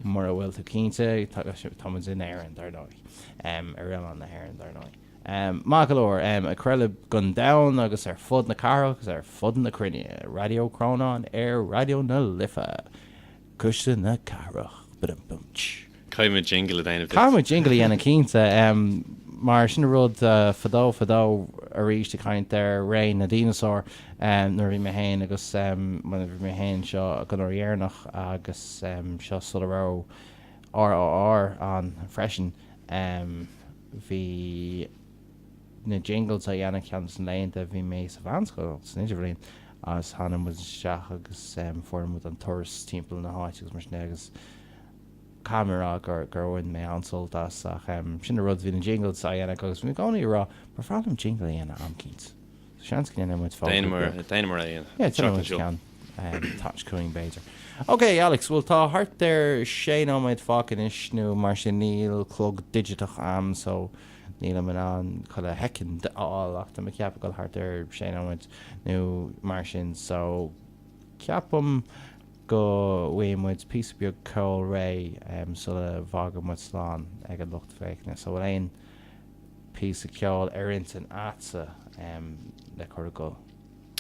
Mura bhfuil tú cinnte, tá muid in Éirinn dar ndóigh. Ar oileán na hÉireann dar ndóigh. Maith go leor, ag craoladh don domhan agus ar fud na cathrach agus ar fud na cruinne, Raidió Crónáin ar Raidió na Life, Cuisle na Cathrach. Ba-dum bum tsh. Caithfidh muid jingle a dhéanamh duit. Caithfidh muid jingle a dhéanamh cinnte. Mar sin an rud fadó fadó arís ag caint ar ré na dineasár nuair a bhí mé féin agus nuair a bhí mé féin anseo don uair dheireanach agus seo sula raibh RRR ann freisin. Bhí na jingles á dhéanamh ceann de na laethanta a bhí mé sa mheánscoil, san idirbhliain, agus tháinig muid isteach agus fuair muid an turas timpeall na háite agus mar sin de agus caithfidh mé a rá gur gur bhain mé an-sult as ach sin an rud, bhí na jingles á dhéanamh agus bhí mé i gcónaí ag rá ba bhreá liom jingle a dhéanamh am eicínt. Seans go ndéanfaidh muid fógra beag. Déanamar é an Yeah, déanfaidh muid ceann tá chugainn b'fhéidir. Ok, Alex, bhuel tá thart ar sé nóiméad fágtha anois nó mar sin níl clog digiteach a'm so nílim in ann chuile shoicind a fháil ach tá mé ag ceapadh go bhfuil thart ar sé nóiméad nó mar sin so ceapaim go bhfaighidh muid píosa beag ceoil réidh sula bhfágann muid slán ag an lucht féachana. So bhfuil aon píosa ceoil ar intinn a'dsa le cur ag dul?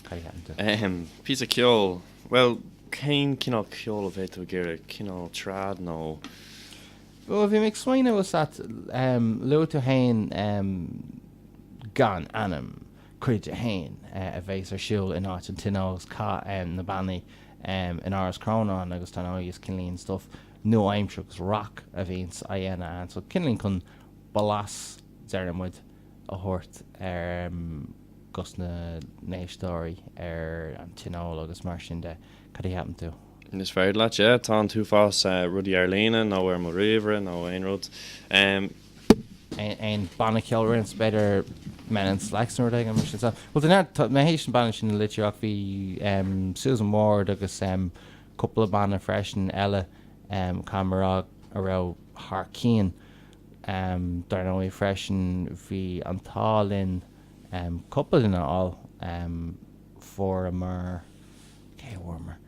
Cad a cheapann tú? Ahem, píosa ceoil. Bhuel, cén cineál ceoil a bheadh tú ag iarraidh? Cineál trad nó? Bhuel, bhí mé ag smaoineamh is ait, luaigh tú fhéin Gan Ainm, Cuid 1, a bheas ar siúl in áit an Tionóil agus Cath na Bannaí in Áras Chrónáin agus dar ndóigh is cineáilín stuff nua-aimseartha agus rock a bhíonns á dhéanamh ann so cineáilín chun blas, deireann muid, a thabhairt ar dos na n-éisteoirí ar an Tionól agus mar sin de. Cad a cheapann tú? Is féidir leat, yeah. Tá an t-uafás rudaí ar líne nó ar mo ríomhaire nó aon rud. Aon banna ceoil roinnt, b'fhéidir Men in Slacks nó rud éigin mar sin. So, bhuel, tá neart, tá mé théis an banna sin a litriú ach bhí Susan Ward agus cúpla banna freisin eile, caithfidh mé a rá, a raibh thar cionn. Dar ndóigh freisin bhí an t-ádh linn cúpla duine a fháil. Fuaireamar, cé a fuaireamar?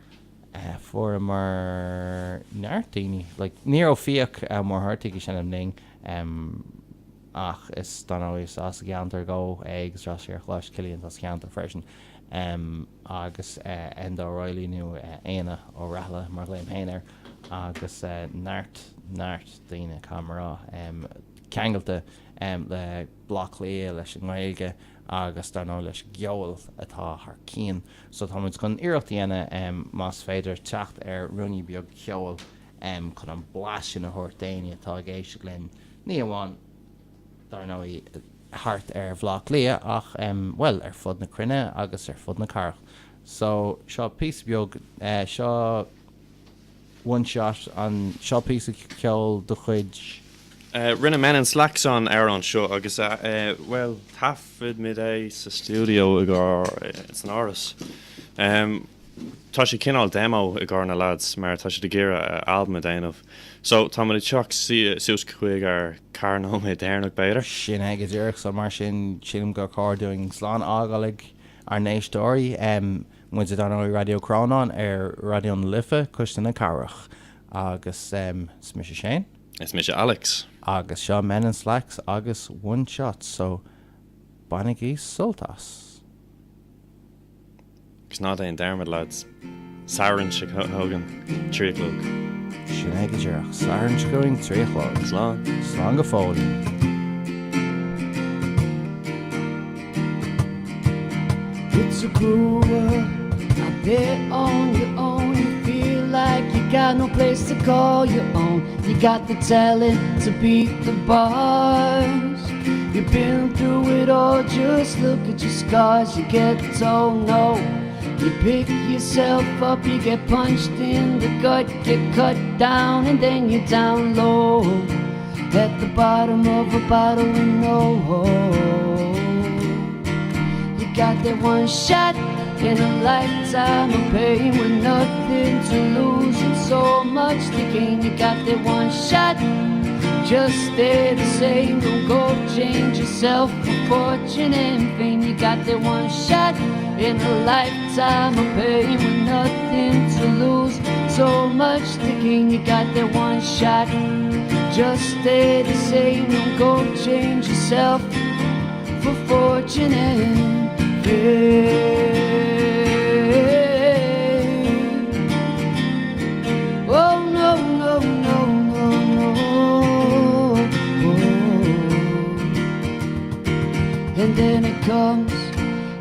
Fuaireamar neart daoine. Like, ní raibh Fiach Ó Muircheartaigh ag seinm linn ach is dar ndóigh is as an gceantar dó é agus d'fhreastail sé ar Choláiste Chilliain atá sa cheantar freisin. Agus Enda O'Reilly nó Éanna Ó Rathaille mar a ghlaoim féin air agus neart, neart daoine, caithfidh mé a rá, ceangailte le Baile Átha Cliath, leis an nGaeilge agus dar ndóigh leis an gceol atá thar cionn. So tá muid chun iarracht a dhéanamh más féidir teacht ar ruainne beag ceoil chun an blas sin a thabhairt d'éinne atá ag éisteacht linn, ní amháin dar ndóigh thart ar Bhaile Átha Cliath ach, bhuel, ar fud na cruinne agus ar fud na cathrach. So seo píosa beag, seo One Shot, an seo píosa ceoil de chuid. Rinne Men in Slacks an amhrán seo agus, bhuel, thaifead muid é sa stiúideo i gcomhair, san áras. Tá sé cineál demo i gcomhair na lads mar tá siad ag iarraidh albam a dhéanamh. So tá muid ag teacht suas chuig ár ceathair nóiméad deireanach b'fhéidir. Sin é go díreach. So mar sin sílim gur chóir dúinn slán a fhágáil ag ár n-éisteoirí. Muid dar ndóigh Raidió Crónáin ar Raidió na Life, Cuisle na Cathrach. Agus is mise Shane. Is mise Alex. Agus seo Men in Slacks agus One Shot. So bainigí sult as. Agus ná déan dearmad lads, Satharn seo chugainn, 3 a chlog. Sin é go díreach, Satharn seo chugainn, 3 a chlog. Slán. Slán go fóill. It's a cruel world out there on your own you feel. like you got no place to call your own. You got the talent to beat the bars. You've been through it all, just look at your scars. You get told no. You pick yourself up, you get punched in the gut, get cut down, and then you're down low. At the bottom of a bottle with no hope. You got that one shot in a lifetime of pain with nothing to lose and so much to gain. You got that one shot. Just stay the same, don't go change yourself for fortune and fame. You got that one shot in a lifetime of pain with nothing to lose, so much to gain. You got that one shot. Just stay the same, don't go change yourself for fortune and fame. Oh no no no no no. And then it comes,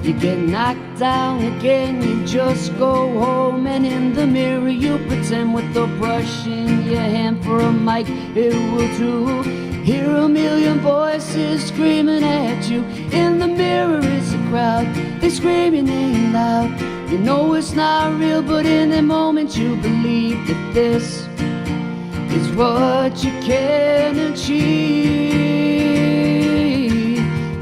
you get knocked down again. You just go home and in the mirror you pretend with the brush in your hand for a mic it will do. Hear a million voices screaming at you. In the mirror is a crowd, they scream your name loud. You know it's not real, but in the moment you believe that this is what you can achieve.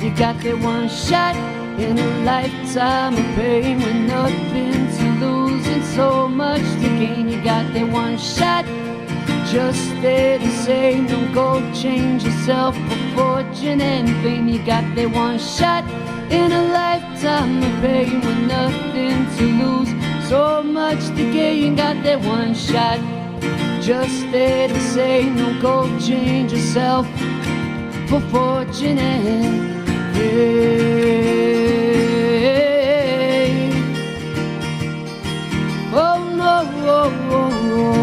You got that one shot in a lifetime of pain with nothing to lose and so much to gain. You got that one shot. Just stay the same, don't go change yourself for fortune and fame. You got that one shot in a lifetime of pain with nothing to lose, so much to gain. Got that one shot. Just stay the same, don't go change yourself for fortune and fame. Oh no, oh, oh, oh.